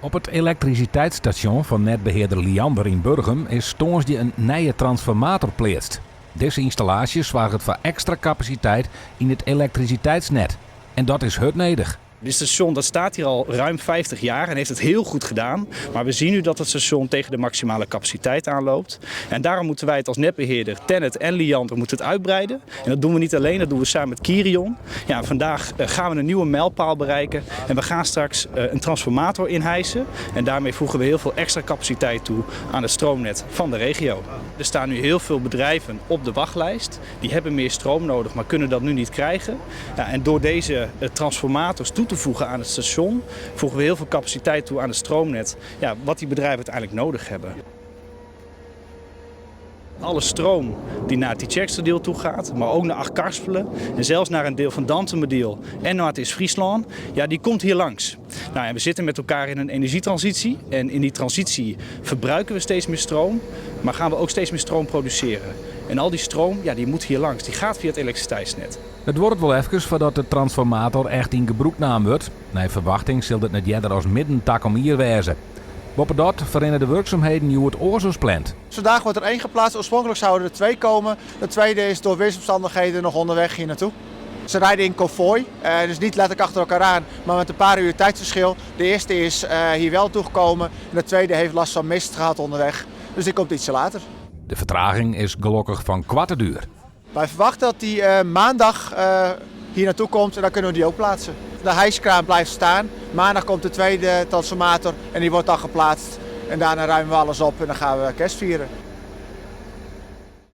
Op it elektrisiteitsstasjon fan netbehearder Liander yn Burgum is tongersdei in nije transformator pleatst. Dizze ynstallaasje soarget foar ekstra kapasiteit yn it elektrisiteitsnet. En dat is hurd nedich. Dit station dat staat hier al ruim 50 jaar en heeft het heel goed gedaan. Maar we zien nu dat het station tegen de maximale capaciteit aanloopt. En daarom moeten wij het als netbeheerder, Tennet en Liander, moeten het uitbreiden. En dat doen we niet alleen, dat doen we samen met Kyrion. Ja, vandaag eh, gaan we een nieuwe mijlpaal bereiken. En we gaan straks eh, een transformator inhijsen. En daarmee voegen we heel veel extra capaciteit toe aan het stroomnet van de regio. Er staan nu heel veel bedrijven op de wachtlijst. Die hebben meer stroom nodig, maar kunnen dat nu niet krijgen. Ja, en door deze eh, transformators toe te voegen aan het station, voegen we heel veel capaciteit toe aan het stroomnet. Ja, wat die bedrijven uiteindelijk nodig hebben. Alle stroom die naar het Tytsjerksteradiel toe gaat, maar ook naar Achtkarspelen en zelfs naar een deel van Dantumadiel en Noardeast-Fryslân, ja, die komt hier langs. Nou, en we zitten met elkaar in een energietransitie en in die transitie verbruiken we steeds meer stroom, maar gaan we ook steeds meer stroom produceren. En al die stroom, ja, die moet hier langs, die gaat via het elektriciteitsnet. It duorret wol efkes foardat de transformator echt yn gebrûk naam wurdt. Nei ferwachting sil dit net earder as midden takom jier wêze. Boppedat ferrinne de wurksumheden hjoed oars as pland. Vandaag wordt er één geplaatst. Oorspronkelijk zouden er twee komen. De tweede is door weersomstandigheden nog onderweg hier naartoe. Ze rijden in konvooi, eh, dus niet letterlijk achter elkaar aan, maar met een paar uur tijdsverschil. De eerste is eh, hier wel toegekomen en de tweede heeft last van mist gehad onderweg. Dus die komt ietsje later. De fertraging is gelokkich fan koarte duer. Wij verwachten dat die eh, maandag hier naartoe komt en dan kunnen we die ook plaatsen. De hijskraan blijft staan. Maandag komt de tweede transformator en die wordt dan geplaatst. En daarna ruimen we alles op en dan gaan we kerst vieren.